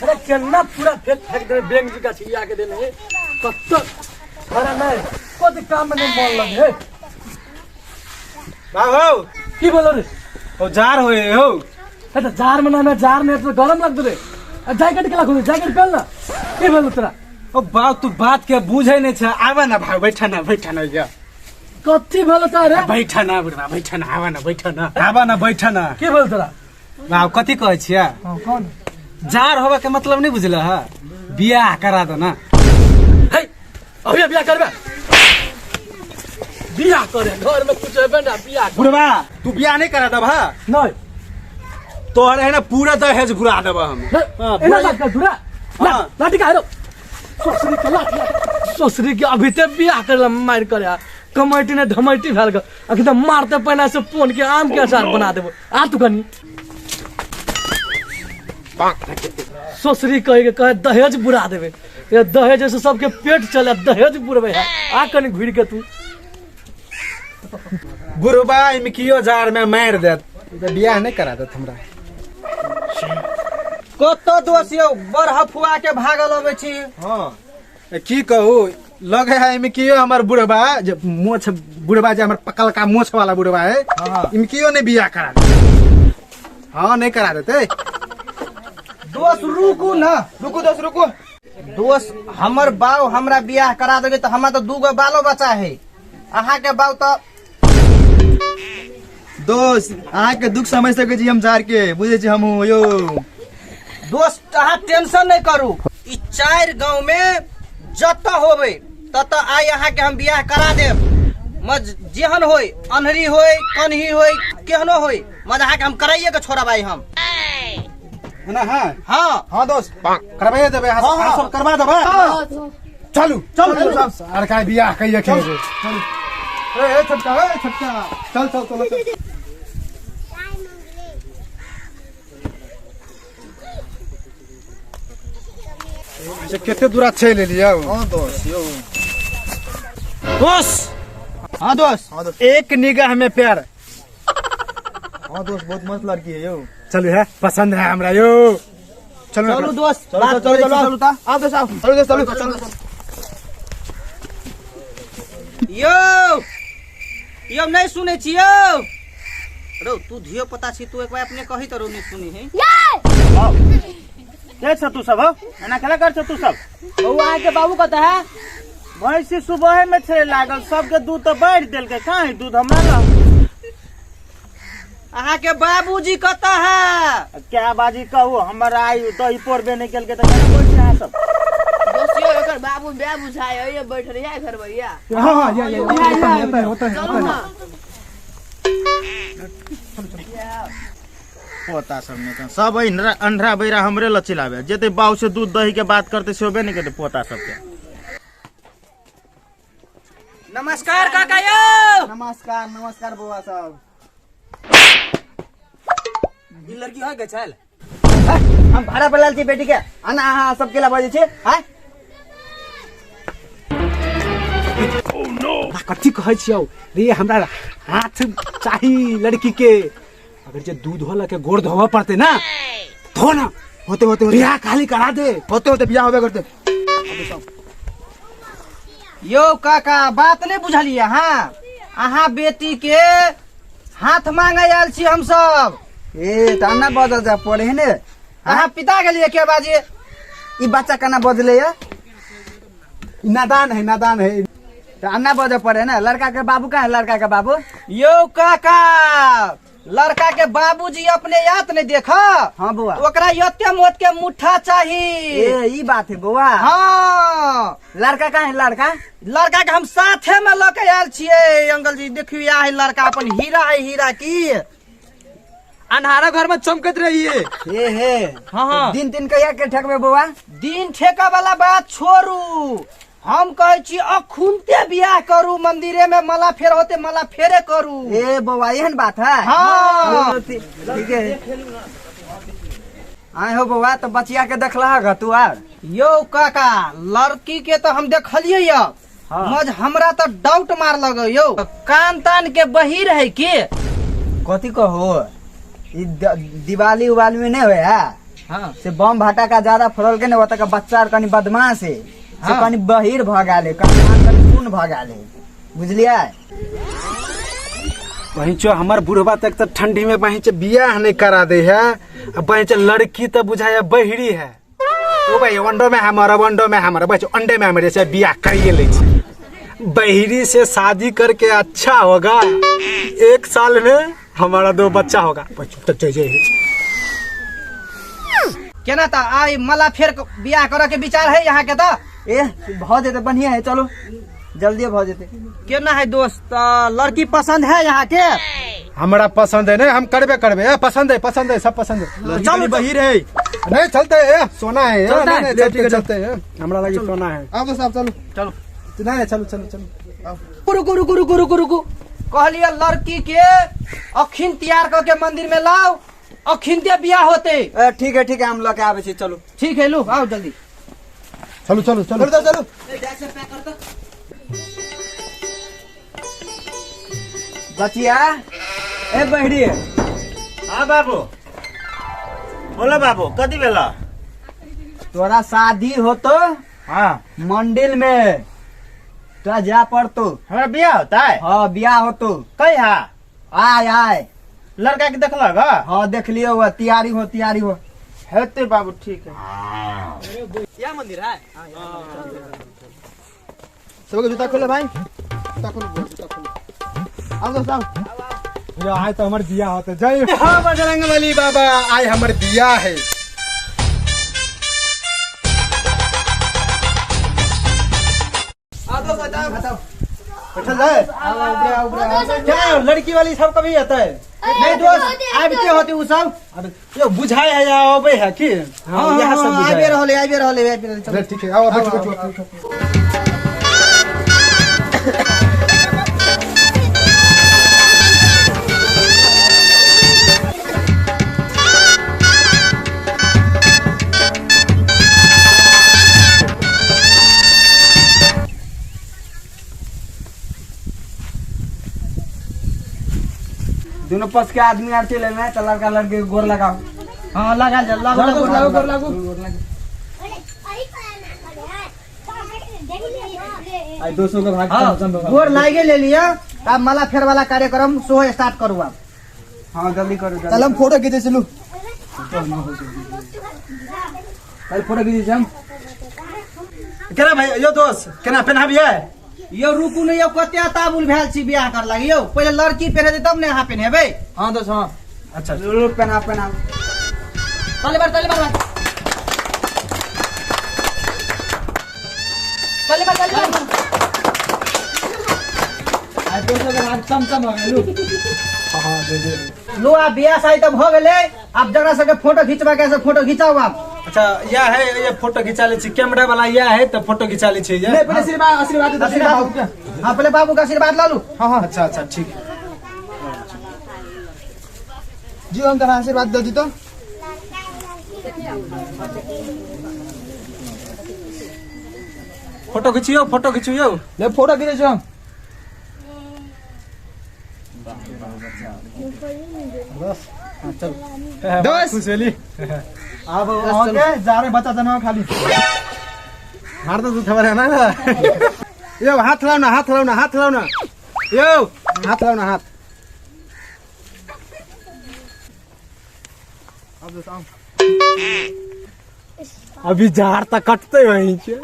अरे केना पूरा फेंक फेंक देने बैंक जी का छिया के देने कत्तो अरे नहीं कोई काम में नहीं मन लगे हे। बाबू की बोलो रे हो जार होए हो ए तो जार में ना मैं जार में तो गरम लग रे जैकेट के लगो जैकेट पहन ना की बोलो तोरा ओ बाप तू बात के बुझे नहीं छ आवा ना भाई बैठा ना बैठा ना या कथी भेलो तोरा रे बैठा ना बुढ़वा बैठा ना आवा ना बैठा ना आवा ना बैठा ना की बोल तोरा बाप कथी कहै छिया हां कौन जार होबा के मतलब नहीं बुझल है बियाह करा दो ना हे अभी बियाह करबे बियाह करे घर में कुछ हेबे ना बियाह कर। बुढ़वा तू बियाह नहीं करा दबा नहीं तोहर है ना पूरा दहेज घुरा देबा हम नहीं, एना बात कर दूरा हाँ। लाठी का हेरो ससुरी के लाठी ससुरी के अभी ते बियाह करे ला मार करे कमैटी ने धमैटी भेल के अखन तऽ मारते पहिना से पोन के आम के अचार बना देबो आ तू कनी ससुरी कहे के कहे दहेज बुरा देबे ये दहेज से सबके पेट चले दहेज बुरबे है आ कनी घुर के तू बुढ़वा एहिमे कियो जार में मारि देत तऽ बियाह नहीं करा देत हमरा कतऽ दोष यौ बड़ हफुआ के भागल अबै छी हाँ की कहू लगे है एहिमे कियो हमर बुढ़बा जे मोछ बुढ़बा जे हमर पकलका मोछ वाला बुढ़बा है एहिमे कियो नहीं बियाह करा देत हाँ नहीं करा देते दोस्त रुकू ना रुकू दोस्त रुकू दोस्त हमर बाऊ हमरा बियाह करा देबै तऽ हमरा तऽ दूगो बालो बच्चा है अहाँके बाऊ तऽ दोस्त अहाँके दुख समझ सकै छी हम झाड़ के बुझै छी हमहूँ यौ दोस्त अहाँ टेंशन नहि करू ई चारि गाँव में जतऽ होबै ततऽ आइ अहाँके हम बियाह करा देब मज जेहन होय अन्हरी होय कन्ही होय केहनो होय मज अहाँके हम कराइए के छोड़ब आइ हम है ना हाँ हाँ हाँ दोस्त करवाइए देबै अहाँ हाँ, हाँ। अहाँ सब करवा देबै चलू चलू चलू अरे का बियाह कहिए के चलू ए ए छोटका ए छोटका चल चल चल चल से कते दूरा चलि एलियै हाँ दोस्त यौ दोस्त हाँ दोस्त हाँ दोस्त एक निगाह में प्यार हाँ दोस्त बहुत मस्त लड़की है यौ चलू है पसंद है हमरा यो चलू चलू दोस्त चलू बात चलू करै छी, चलू चलू तऽ आओ दोस्त आओ चलू दोस्त चलू चलू यौ यौ नहि सुनै छी यौ रौ तू धियो पता छी तू एक बार अपने कही तऽ रौ नहि सुनी है के छ तू सब हौ एना केना कर छ तू सब बौआ अहाँके बाबू कतऽ है भैंसी सुबह में छे लागल सबके दूध तऽ बाढ़ि देलकै कहाँ है दूध हमरा लग अहाँके बाबूजी कतऽ है क्या बाजी कहू हमर आई दही पोरबे नहि केलकै तऽ केना बोल छै अहाँ सब दोस्त यौ एकर बाबू बे बुझाय ये बैठ रहिया घर भैया हाँ हाँ या या होता है होता है होता है चलू ना पोता सब ने तऽ सब अन्हरा अन्हरा बैरा हमरे लग चिल्लाबे जेते बाऊ से दूध दही के बात करते से होबे नहि करते पोता सबके नमस्कार काका यौ नमस्कार नमस्कार बौआ सब ई लड़की है के छल हम भाड़ा पर लाल छी बेटी के अना अहाँ सब केला बजै छी आँय कथी कहै छियौ रे हमरा हाथ चाही लड़की के अगर जे दूध हो लके गोड़ धोबऽ पड़ते ना धो ना होते होते होते बियाह खाली करा दे होते होते बियाह होबे करते यौ काका बात नहि बुझलियै अहाँ अहाँ बेटी के हाथ मांगे आयल छी हमसब ए तऽ अन्ना बजल जा पड़े है ने अहाँ पिता गेलियै के बाजी ई बच्चा केना बजले या ई नादान है नादान है तऽ अन्ना बजऽ पड़े ने लड़का के बाबू कहाँ है लड़का के बाबू यौ काका लड़का के बाबूजी अपने याद नहीं देख हाँ बौआ ओकरा एते मोट के मुठ्ठा चाही ए ई बात है बौआ हाँ लड़का कहाँ है लड़का लड़का के हम साथे में लऽ के आयल छियै अंकल जी देखियौ या है लड़का अपन हीरा है हीरा की अन्हारा घर में चमकत रहिए हे हे हाँ हाँ दिन दिन कहिया के ठकबे बौआ दिन ठेका वाला बात छोड़ू हम कहै छी अखुनते बियाह करू मंदिरे में मला फेर होते मला फेरे करू ए बौआ एहन बात है हाँ। ठीक है आय हो बौआ तो बचिया के देखलह ग तू आर यौ काका लड़की के तो हम देखलियै यऽ मज हमरा तो डाउट मार लगो यौ कान तान के बहिर है की कथी कहो ई दिवाली उवाली में नहीं होय है हाँ से बम भाटा का ज्यादा फोड़ल के ने ओतऽ के बच्चा आर कनी बदमाश है से हाँ। कनी बहिर भऽ गेल है, कनी कान कनी सुन भऽ गेल है, बुझलियै। बहिंचो हमर बुढ़वा तक तो ठंडी में बहिंचे बियाह नहीं करा दे है, आ बहिंचे लड़की तो बुझाया बहिरी है। ओ भाई अंडो में हमारा, अंडो में हमारा, बहिंचो अंडे में हमारे से बियाह करिए ले छी। बहिरी से शादी करके अच्छा होगा, 1 साल में हमारा 2 बच्चा होगा। बहिंचो, तो जय जय। केना त आइ मला फेर बियाह करे के विचार है यहाँ के त? ए भ जेतै, बढ़िया है, चलो जल्दी भ जेतै। केना है दोस्त, लड़की पसंद है यहाँ के? हमरा पसंद है नहीं, हम करबे करबे। ए, पसंद है, पसंद है, सब पसंद है। चलो, चलो बहिर है नहीं, चलते है, सोना है, ए, चलता है? नहीं, नहीं, चलते, चलते है, हमरा लगी सोना है। आओ दोस्त, आओ, चलो। चलो। नहीं, नहीं, चलो, चलो, चलो। रुकू, रुकू, रुकू, रुकू, रुकू। कहलिए लड़की के अखिन तैयार करके मंदिर में लाओ, अखिन ते बियाह होते। ए, ठीक है, ठीक है, हम लके आबै छी, चलो। ठीक है, लू आओ जल्दी। चलो, चलो, चलो। चलो, चलो। बचिया, ए बहरी। हाँ बाबू, बोलो बाबू, कदी बेला? तोरा शादी होतो? हाँ। मंदिर में तोरा जा पड़तो। हमरा बियाह होता है? हाँ, बियाह होतो। कहिया? आय, आय। लड़का के देखलक? हाँ, देख लियो, हुआ, तैयारी हो, तैयारी हो। हेते बाबू, ठीक है। यह मंदिर है? सबके जूता खोलो भाई, जूता खोलो, जूता खोलो। आओ दोस्त, आओ। या, आय तो हमर बियाह होते। जय हाँ बजरंग बली बाबा, आय हमर बियाह है। बैठल जाए। क्या है, लड़की वाली सब कभी आता है? नहीं दोस्त, आबिते होते उ सब। अरे, यो बुझाए है या अबे है की? हाँ, यहाँ सब हाँ, बुझाए आबे है। रहले, आबे रहले, आबे रहले, चलो। ठीक है, आओ, बैठो, बैठो, बैठो। दोनों पक्ष के आदमी आर चले ना, तो लड़का लड़की के गोर लगाओ। हाँ, लगा जा, लागू, लागू, लागू, लागू, लागू। लागू। आई दोस्तों के भाग हाँ, चम, चम, चम। गोर लागे ले लिया, अब माला फेर वाला कार्यक्रम सोहो स्टार्ट करू आप। हाँ, जल्दी करो, जल्दी चल, हम फोटो खींचे चलू। चल, फोटो खींचे हम। केना भाई, यो दोस्त, केना पहनाबियै? यो रुकू ने, यो कते ताबुल भेल छी बियाह कर लागी। यो पहिले लड़की पहने तब ने अहाँ पहनेबै। हाँ दोस्त, हाँ। अच्छा। लू, पहना, पहना। ताली मार, ताली मार, मार। ताली मार, ताली मार। आई दोस्तों के भाग चम चम हो गए, लू। हाँ, दे, दे। लो, आब बियाह शादी तो भ गेलै, आब जकरा सबके फोटो खिंचबा के से फोटो खिंचाउ आप। अच्छा, यह है, ये फोटो खिंचा ले छी, कैमरा वाला यह है तो फोटो खिंचा ले छी, ये। नहीं, पहले आशीर्वाद, आशीर्वाद दे दो, आशीर्वाद। हाँ, पहले बाबू का आशीर्वाद ला लू। हाँ, हाँ, अच्छा, अच्छा, ठीक है। जी, हम तेरा आशीर्वाद दे दी तो। फोटो खिंचियो, फोटो खिंचियो। ले, फोटो खींचे हम। दोस्त खुश भेली। अब ओके, जा रहे बच्चा जना खाली। मार तो दूध खबर है ना। यो हाथ लाओ ना, हाथ लाओ ना, हाथ लाओ ना। यो हाथ लाओ ना, हाथ। अभी झाड़ तक कटते वहीं से।